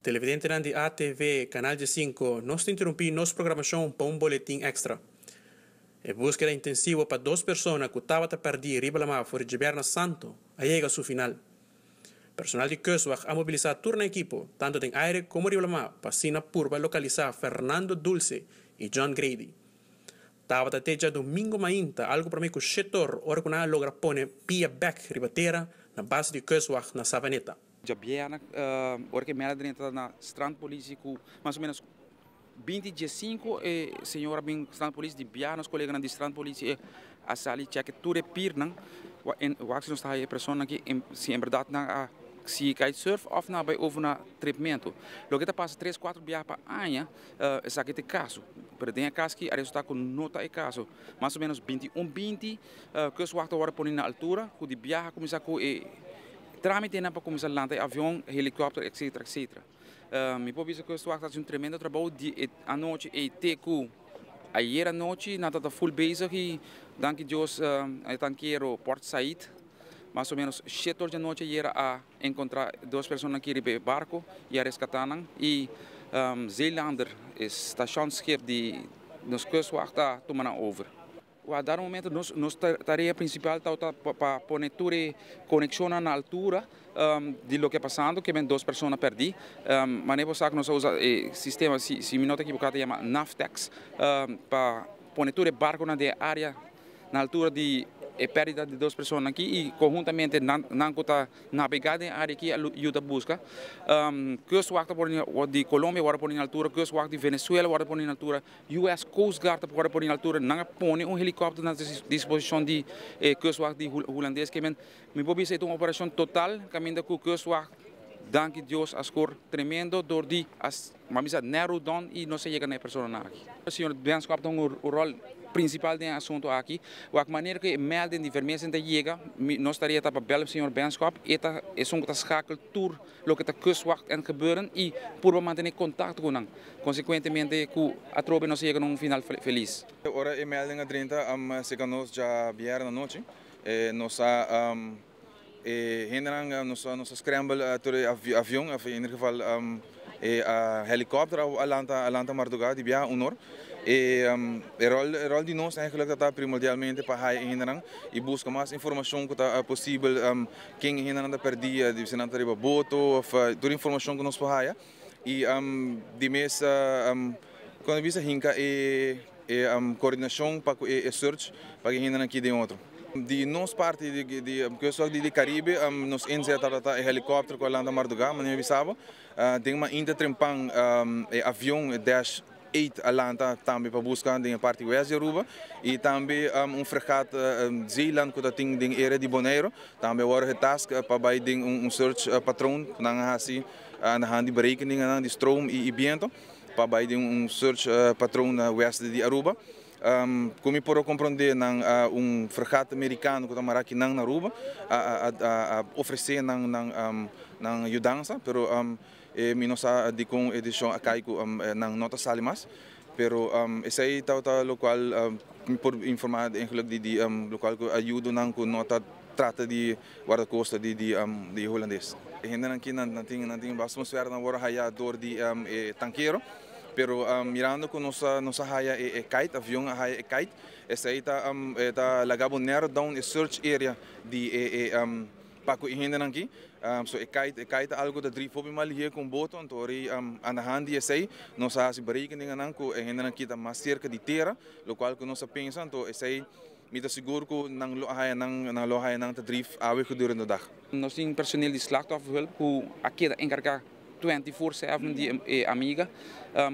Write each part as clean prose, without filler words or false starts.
Televidentenan di ATV, Canal 5, nos ta interumpi nos programacion pa un boletin extra. E buskeda intensivo pa dos persona cu tabata perdi riba lama for di Diabierna Santo a yega su final. Personal di Kustwacht a mobilisa tur nan ekipo, tanto den aire como riba lama, pa asina purba localisa Fernando Dulce y John Grady. Tabata te djadomingo mainta algo prome cu shetor ora cu nan a logra pone pia bek riba tera na base di Kustwacht na Savaneta. Djabièrnè ora ku e mèlda drenta na strandpolisie ku mas o ménos binti diesinku e señor a bin strandpolisie di bia nos koleganan di strandpolisie a sali chèk tur e pirnan wak si nos ta haya e personanan aki si en bèrdat nan a sigui kitesurf òf nan a bai over na tripmentu. Loke ta pasa tres kuater biaha pa aña esaki ta e kaso pero den e kas aki a resultá ku no ta e kaso. Mas o ménos 21 binti kustwacht a wòrdu pone na altura ku di biaha a kuminsá ku e Trámitenan pa kuminsá lanta e avion, helikòpter etcetera etcetera. Mi por bisa ku Kustwacht ta hasi un tremendo trabou di e anochi ei te ku ayer anochi nan tabata full bezig i danki Dios e tankero Port Said mas o menos shete or di anochi ayer a enkontrá dos persona aki riba e barko i a reskatá nan i Zeelander e stashonsschip di nos Kustwacht a tuma nan over. Wak dado momento nos nos tarea principal tabata pa pone tur e conexionnan na altura di loke a pasando ke men dos persona perdi. Manera bo sa ku nos a usa e sistema si si mi no ta ekiboká ta yama Navtex pa pone tur e barkonan den e area na altura di e pèrdida di dos persona aki i konhuntamente nan nan ku ta nabegá den e área aki a yuda buska. Kustwacht a pone di Colombia a wòrdu pone na altura, kustwacht di Venezuela a wòrdu pone na altura. US Coast Guard ta por pone na altura, nan a pone un helikòpter na disposishon di e kustwacht di Hulandes. Ke men mi por bisa e ta un operashon total kaminda ku kustwacht danki Dios a skor tremendo dor di a bisa narrow down i nos a yega na e personanan aki. Señor Benschop ta un ròl prinsipal den e asuntu aki. Wak manera ku e melding di Vermeersen ta yega nos tarea ta pa bèl señor Benschop, e ta esun ku ta skakel tur loke ta kustwacht en gebeuren y purba mantene contacto cu nan. Consecuentemente cu atrobe nos a yega na un final feliz. Ora e melding a drenta cerca nos djabièrnè anochi, nos a e hendenan nos a nos a scramble tur e avion of in ieder geval e helicopter a lanta a lanta marduga di biaha un or. E rol e rol di nos eigenlijk ta ta primordialmente pa haya e hendenan y busca mas informacion cu ta posibel. Ken e hendenan ta perdí, si nan ta riba boto of tur informashon ku nos por haya. I di mes kon a bisa hinka e koordinashon pa ku e search pa e hendenan aki den otro. Di nos parti di Kustwacht di Karibe nos inzet tabata e helikòpter ku a lanta mardugá manera mi bisa bo. Den mainta trempan e avion e Dash 8 a lanta tambe pa busca den e parti west di Aruba y tambe un fregat Zeeland cu ta tin den area di Bonaire tambe a worde getask pa bay den un search patroon cu nan a haci aan de hand di berekeningennan di stroom y biento pa bay den un search patroon west di Aruba. Cu mi por a comprende nan un fregat Mericano cu ta mara akinan na Aruba a ofrece nan nan yudansa pero E mi no sa dikon e desishon a kai ku nan no ta sali mas, pero esei tabata lokual mi por informá eigenlijk di di lokual ku ayudonan ku no ta trata di guardakosta di di di hulandes. E hendenan aki nan tin nan tin basta suerte nan wòrdu haya dor di e tankero, pero mirando ku nos a nos a haya e e kite, avion a haya e kite, esei ta ta laga bo narrow down e search area di e e Pa ku e hendenan aki, so e kite, e kite ta algu ta drif hopi mas lihé ku un boto, anto ora ei aan de hand di esei nos a hasi berekeningennan ku e hendenan aki ta mas serka di tera, lokual ku nos a pensa, anto esei mi ta sigur ku nan lo a haya nan, nan lo a haya nan ta drif awe gedurende dag. Nos tin personeel di slachtofferhulp ku a keda enkargá 24/7 di e amiga,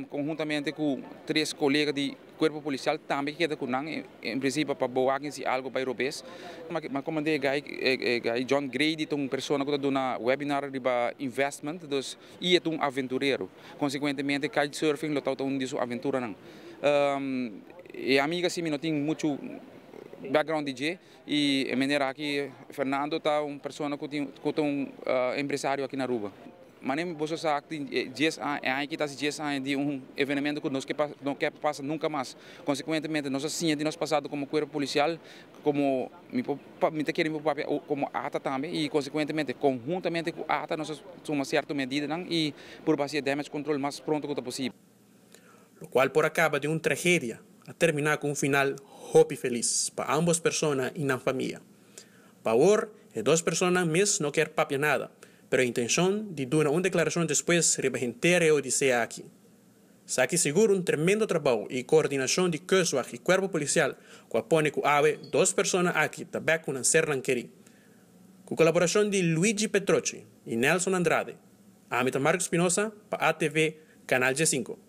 konhuntamente ku tres kolega di Cuerpo policial tambe keda cu nan en principio pa bo wak si algo bay robes. Ma comandé e guy, e guy John Grady ta un persona cu ta duna webinar riba investment, dus y e ta un aventurero. Consecuentemente kitesurfing lo tabata un di su aventuranan. E amiga si mi no tin mucho background di dje y e manera aki Fernando ta un persona cu tin cu ta un empresario aki na Aruba. Manera boso sa tin 10 aña, e aña aki ta hasi 10 aña di un evenemento ku nos ke no ke pasa nunka mas. Konsekuentemente nos a siña di nos pasado komo kuerpo polisial, komo mi por mi ta kere mi por papia komo ata tambe i konsekuentemente konhuntamente ku ata nos a tuma sierto medidanan i purba hasi e damage control mas pronto ku ta posibel. Lokual por a kaba den un tragedia a terminá ku un final hopi felis pa ámbos persona i nan famia. Pa awor e dos personanan mes no kier papia nada, pero e intencion di duna un declaracion despues riba henter e odisea aki. Esaki sigur un tremendo trabou y coordinacion di Kustwacht y Cuerpo Policial cu a pone cu awe dos persona aki ta bek cu nan sernan keri. Cu colaboracion di Luigi Petrocci y Nelson Andrade, ami ta Marco Espinosa pa ATV Canal 5.